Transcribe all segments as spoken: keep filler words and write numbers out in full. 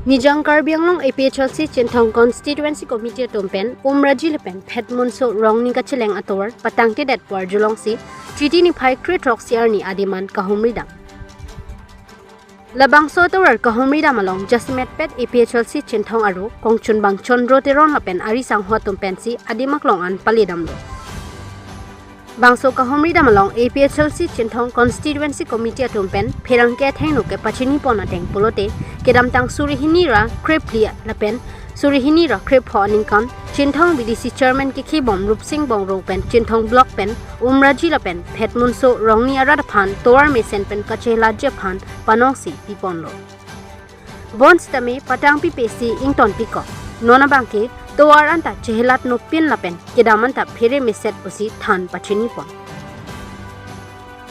Nijang Karbi Anglong A P H L C Chinthong Constituency Committee atum pen Umraji lapen Phetmunso rongni kacheleng atovar patangtedet pu arjulongsi Chiti niphai kre-throksi arni adim an kahumri dam. Labangso atovar kahumri dam along jasemet pet A P H L C Chinthong aro kongchunbang Chandra Teron lapen ari sangho atum pensi adim aklong an pale damlo. Bangso kahumri dam along A P H L C Chinthong Constituency Committee atum pen pherangke athengno kepachini pon ateng pulote kedamtang suri hini ra krephli lapen suri hini ra krepho aningkan Chinthong B D C Chairman kekhibom Rupsing Bongrung pen Chinthong Block pen Umraji lapen Phetmunso rongni arat aphan tovar mesen pen kachelatji aphan panongsi piponlo. Bonsitame patangpipe si ingtonpikok. Non abangke tovar anta chehelat nopin lapen kedam anta phere meset pusi than pachini pon.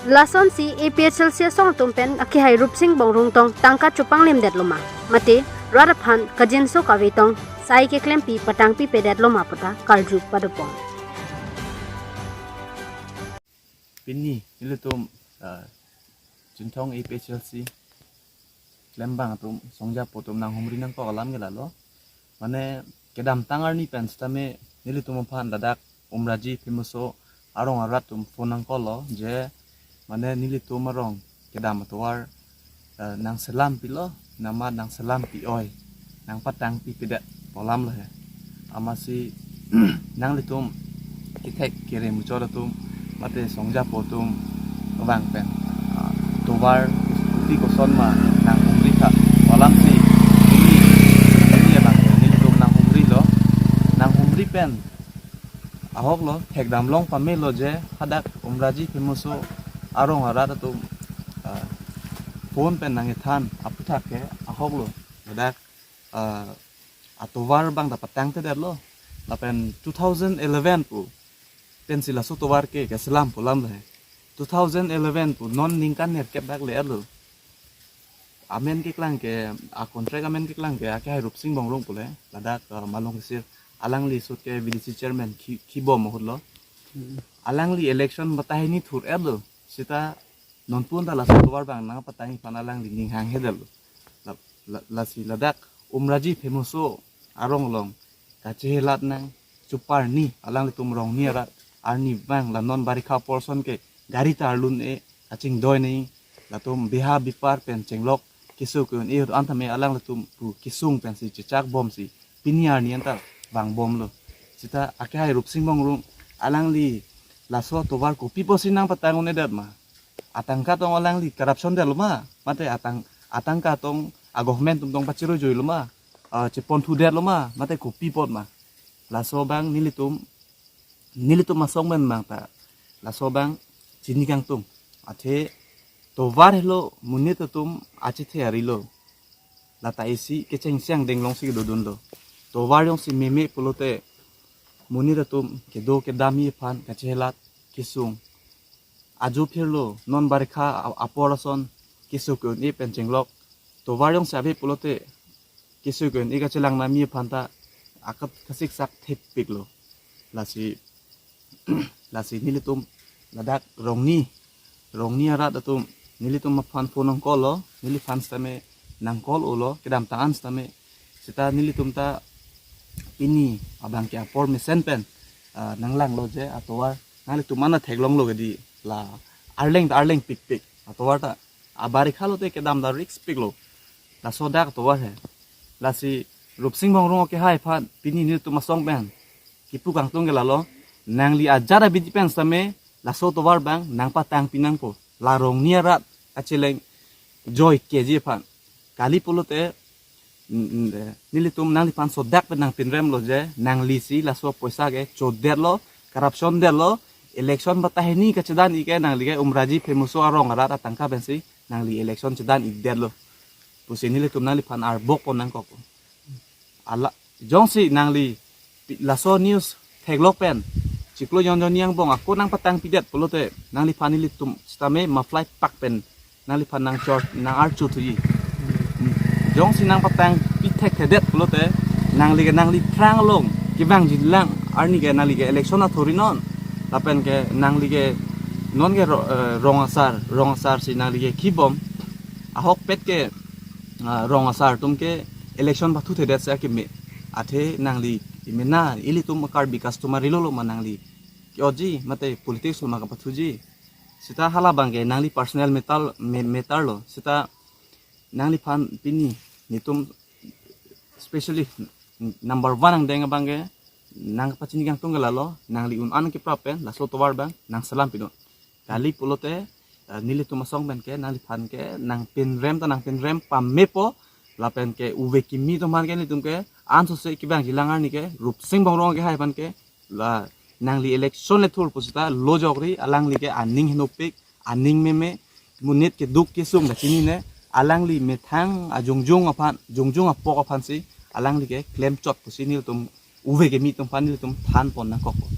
Lasonsi A P H L C asong atum pen akehai Rupsing Bongrung tong tangka chopanglemdetlo ma, mate rat aphan kajinso kave tong sai keklempi patangpipedetlo ma puta karju padopon. Pini nelitum ah, Chinthong A P H L C klembang atum songja po atum nanghumri nangkok alam ke lalo. Mane kedamtang arni pen sitame nelitum aphan ladak Umraji Phetmunso arong arat atum phone nangkoklo je mane nelitum arong kedam atovar eh, nangselam pilo, nama nangselam pi-oi, nangpatangpipedet pu alamlo he. Amatsi nanglitum kethek kere muchot atum mate songja po atum vang pen ah, tovar kopi koson ma nanghumri tha pu alamsi ini ini abang nelitum nanghumrilo, nanghumri pen ahoklo thekdamlong pamelo je hadak Umraji Phetmunso arong arat atum ah, phone pen nangkethan aputhak ke ahoklo hadak ah, atovar abang ta patangtedetlo lapen two thousand eleven pu pensi laso tovar ke keselam pu alamlo he. Two thousand eleven pu non ningkan nerkep dak le-etlo. Amen keklang ke a contract amen keklang ke akehai Rupsing Bongrung pule ladak ah, Malong Kesir alangli sut ke B D C chairman khi khibom ahutlo. Alangli election batai ni thur-etlo. Sita nonpun ta laso tovar abang nangpatangji aphan alangli ning hanghe detlo. La, la, lasi ladak Umraji Phetmunso arong along kachehelat nang chuparni alanglitum rongni arat arni abang la non barikha porson ke gari ta arlun-e kachingdoi nai latum beha bepar pen chenglok keso ke-un-e ahut antame alanglitum pu kesung pensi chechak bomsi pini arni anta vangbomlo. Sita akehai Rupsing Bongrung alangli laso tovar kopi pusi nangpatang un-edet ma? Atangka tong alangli corruption detlo ma? Mate atang atangka tong a government atum tong pachirojoilo ma? Ah, cheponthudetlo ma? Mate kopi apot ma? Laso abang nelitum nelitum asong pen abang ta laso abang chini kangtung. Athe tovar helo monit atum achethe arilo. Lata isi kechengsi angdeng alongsi kedodunlo. Tovar jongsi meme pulote monit atum kedo kedamji aphan kachehelat kesung. Ajo phirlo non barikha a- apor ason keso ke-un-e pen chenglok. Tovar jongsi ave pulote keso ke-un-e kachelang nangji aphan ta akat kasiksak thepiklo. Lasi lasi nelitum ladak rongni rongni arat atum nelitum aphan phone nangkoklo, neliphan sitame nangkok-olo, kedamtang an sitame sita nelitum ta pini abang ke apor mesen pen ah, nanglanglo je atovar nanglitum ana theklonglo kedi la arleng ta arleng pikpik atovar ta abarikha lote kedam ta risk piklo. Laso dak atovar he. Lasi Rupsing Bongrung akehai aphan pini nelitum asong pen kipu kangtung ke lalo, nangli ajat abidi pen sitame laso tovar abang nangpatangpi nangpo. La rongni arat kacheleng joike ji aphan. Kali pulote mm, mm, eh, nelitum nangliphan sodak pen nangpinremlo je nanglisi laso poisa ke chodetlo, corruption detlo, election batai hini kachedan-ik ke nangli ke Umraji Phetmunso arong arat atangka pensi nangli election chedan-ikdetlo pusi nelitum nangliphan arbok pon nangkok. Ala jongsi nangli pi- laso news theklok pen chiklo jon jon ni angbong ako nangpatangpidet pulote nangliphan nelitum sitame maflai pak pen nangliphan nangchor nang-archo thuji. Jongsi nangpatangpi thekthedet pulote nangli ke nangli phrang along kevangjilang arni ke nangli ke election athorinon lapen ke nangli ke non ke ro- eh, rong asar rong asar si nangli ke khibom ahokpet ke ah, rong asar atum ke election pathuthedet si akeme. Athe nangli imena ilitum Karbi customary law lo ma nangli ke-otji mate politics lo ma kapathuji. Seta hala abangke nangli personal matter, me- matter lo. Seta nangliphan pini netum specially number one angdeng abangke nang pachini kangtung ke lalo, nangli un-an keprap pen laso tovar abang nang salam pinon. Kali pulote, eh, nelitum asong penke nangliphan ke nangpinrem ta nangpinrem pamepo, lapen ke uve kimi atum aphan ke nelitum ke ansose kevangji alang arni ke Rupsing Bongrong ke hai aphan ke la nangli election le thur pusita lo jokri, alangli ke aning henopik, aning meme, monit keduk kesung ta chinine, alangli methang ajongjong aphan, jongjong apok aphan si alangli ke klemchot pusi nelitum uve kimi atum aphan nelitum thanpon nangkokpo.